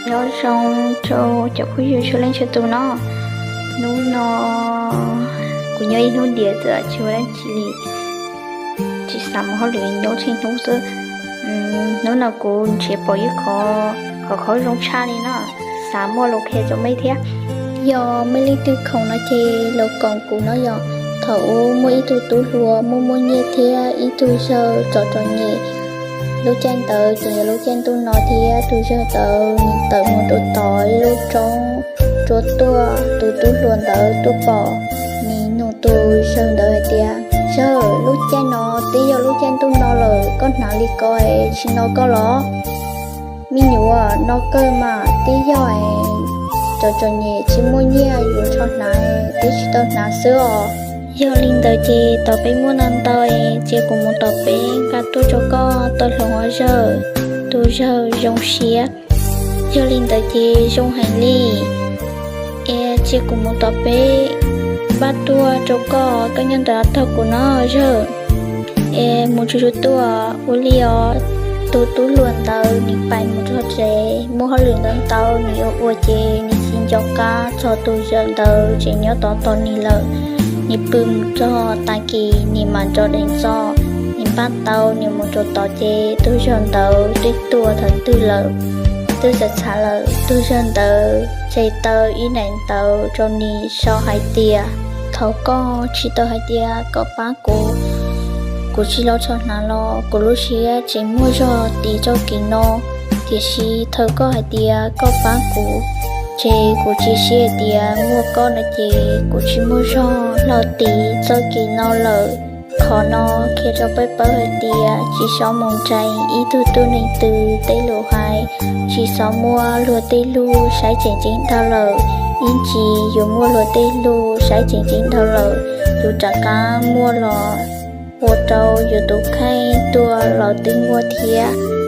Nyob zoo rau cov phooj ywg txhua leej txhua tus no. Hnub no kuv nyob ib hnub diam txawm tsis ua dab tsi li, tsis xav mus hauj lwm, nyob tsheej hnub xwb. Hnub no kuv nrhiav pom ib qho, qhov qhov zoo tshaj li no, xav muaj lus qhia rau mej thiab. Yog mej leej twg khoom no ces los koom kuv no yog. Thaum ub muaj ib tug tub hluas muaj muaj nyiaj thiab ib tug zawg txom txom nyem. Lub caij ntawd ces yog lub caij ntuj no thiab, tus zawg ntawd nws tawm mus rau tom ib lub roob, rua tuaj, tus tub hluas ntawd tuaj pom, nws nug tus zawg ntawd hais tias, Zawg, lub caij no twb yog lub caij ntuj no lawm, koj hnav li ko es tsis no koj los? Me nyuam, no kawg mas, twb yog txom txom nyem tsis muaj nyiaj yuav rho hnav, twb tsis tau hnav xwb os. Yog li ntawd ces tom peb muaj ntau ntau es cia kuv mus tom peb nqa tuaj rau koj tau hloov os zawg. Tus zawg zoo siab. Yog li ntawd ces zoo heev li, es cia kuv mus tom peb npaj tuaj rau koj, koj nyob ntawm taug kuv no zawg. Es mus tsuag tsuag tuaj ua li os. Tus tub hluas ntawd nws pais mus txog tsev, muaj hauj lwm ntau ntau nws yuav ua ces nws tsis nco qab txog tus zawg ntawd tseem nyob tod tos nws lawm. Nws pw mus txog tag kis nws mam nrog deev txog, nws npaj tau nws mus rau tod ces tus zawg ntawd twb tuag thaum twg lawm, twb txhav txhav lawm. Tus zawg ntawd tseg tau ib daim ntawv rau nws sau hais tias, Thaum koj tsis tau hais tias koj pab kuv, kuv tsis los rho hnav los kuv lub siab tseem muaj zog tim txoj kev no. Tiam sis thaum koj hais tias koj pab kuv, ces kuv tsis siab hais tias muaj koj no ces kuv tsis muaj zog los tim txoj kev no lawm. Qhov no qhia rau peb paub hais tias tsis txhob mus ntseeg ib tug tub neeg twg tej lus hais, tsis txhob muab luag tej lus saib tseem ceeb dhau lawm. Ib ntsis yus muaj luag tej lus saib tseem ceeb dhau lawm, yus rov qab muaj los ua rau yus tus kheej tuag los twb muaj thiab.